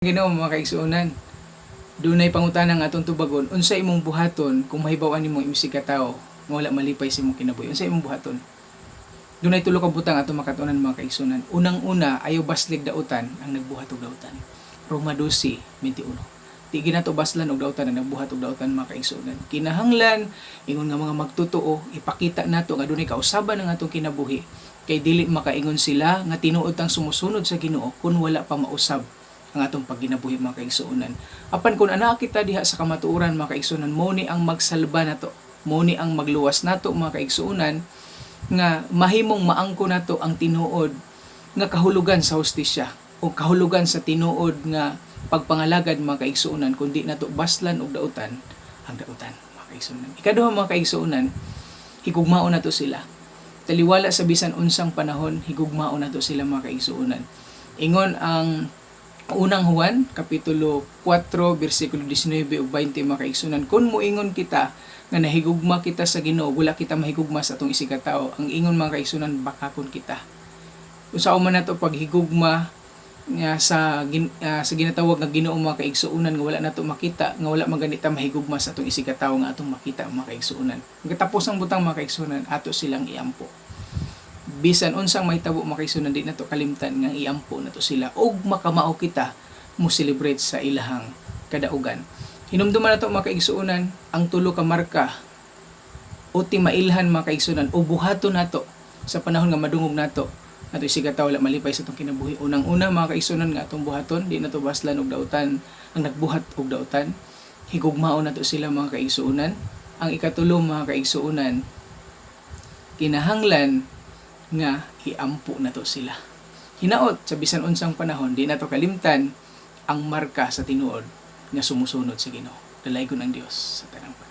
Ginoo, mga kaigsuonan. Dunay pangutana nga atong tubagon: unsa imong buhaton kung mahibaw-an nimo imong ka tawo nga wala malipay sa imong kinabuhi? Unsa imong buhaton? Dunay tulo ka butang atong makatunan, mga kaigsuonan. Unang-una, ayaw baslig dautan ang nagbuhat og dautan. Roma 12:21. Di ginato baslan og dautan ang nagbuhat og dautan, mga kaigsuonan. Kinahanglan ingon nga mga magtotoo, ipakita nato nga dunay kausaban ang atong kinabuhi kay dili makaingon sila nga tinuod tang sumusunod sa Ginoo kung wala pa mausab ang atong pagginabuhi, mga kaigsuonan. Apan kung anaa kita diha sa kamatuoran, mga kaigsuonan, mo ni ang magsalba nato, mo ni ang magluwas nato, mga kaigsuonan, nga mahimong maangko nato ang tinuod nga kahulugan sa hustisya o kahulugan sa tinuod nga pagpangalagad, mga kaigsuonan, kundi nato baslan og dautan ang dautan, mga kaigsuonan. Ikaduha, mga kaigsuonan, higugmaon nato sila. Taliwala sa bisan unsang panahon, higugmaon nato sila, mga kaigsuonan. Ingon ang Unang Juan, Kapitulo 4, bersikulo 19 ug 20, mga kaigsuonan, kung moingon kita nga nahigugma kita sa Ginoo, wala kita mahigugma sa atong isigkatawo, ang ingon, mga kaigsuonan, bakakon kita. Unsa man nato paghigugma nga sa ginatawag nga Ginoo, mga kaigsuonan, nga wala nato makita, nga wala man ganita mahigugma sa atong isigkatawo nga atong makita, mga kaigsuonan? Katapos ang butang, mga kaigsuonan, ato silang iampo. Bisan unsang mahitabo, mga kaigsuonan, di nato kalimtan nga iampo nato sila ug makamao kita mo celebrate sa ilahang kadaugan. Hinumduman nato, mga kaigsuonan, ang tulo ka marka o timailhan, mga kaigsuonan, o buhaton nato sa panahon nga madungog nato ato isigkatawo wala malipay sa atong kinabuhi. Unang-una, mga kaigsuonan, nga atong buhaton, di nato baslan og dautan ang nagbuhat og dautan. Higugmaon nato sila, mga kaigsuonan. Ang ikatulo, mga kaigsuonan, kinahanglan nga iampo nato sila. Hinaot sa bisan unsang panahon, di nato kalimtan ang marka sa tinuod nga sumusunod sa Ginoo. Dalaygon ang Dios sa tanang panahon.